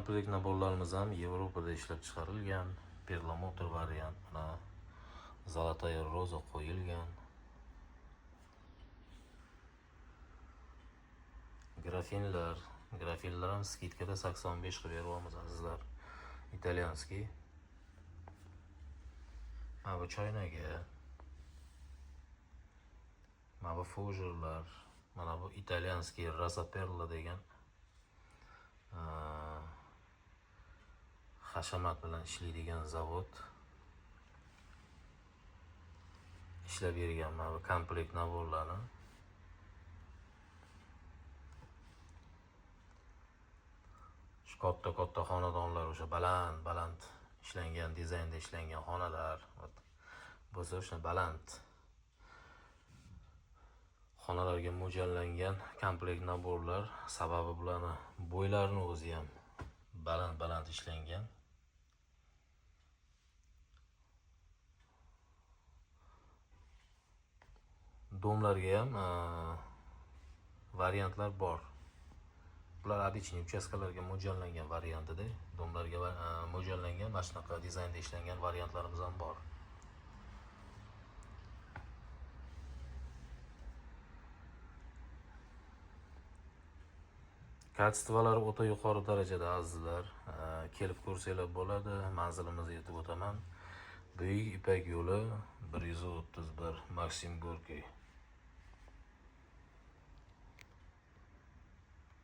Komplekt naborlarimiz ham Yevropada ishlab chiqarilgan. Perlamutr variant, mana золотая роза qo'yilgan. Grafinlar, grafinlar ham skidkada 85 qilib beryapmiz, azizlar. Итальянский. Mana bu choynagi. Mana bu fujerlar, mana bu итальянский Rosa Perla degan hashamat bilan ishlaydigan zavod ishlab bergan mana bu komplekt naborlarni. Shu katta-katta xonadonlar, o'sha baland-baland ishlangan, dizaynda ishlangan xonalar bo'lsa, o'sha baland xonalarga mo'ljallangan komplekt naborlar. Sababi bularni bo'ylarini o'zi ham baland-baland ishlangan. Domlarga ham variantlar bor. Bular обычный uchastkalarga mo'ljallangan variantida, domlarga mo'ljallangan mana shunaqa dizaynda ishlangan variantlarimiz ham bor. Качестволari o'ta yuqori darajada, azizlar. Kelib ko'rsanglar bo'ladi. Manzilimizni aytib o'taman. Buyuk Ipak yo'li 131, Maksim Gorkiy.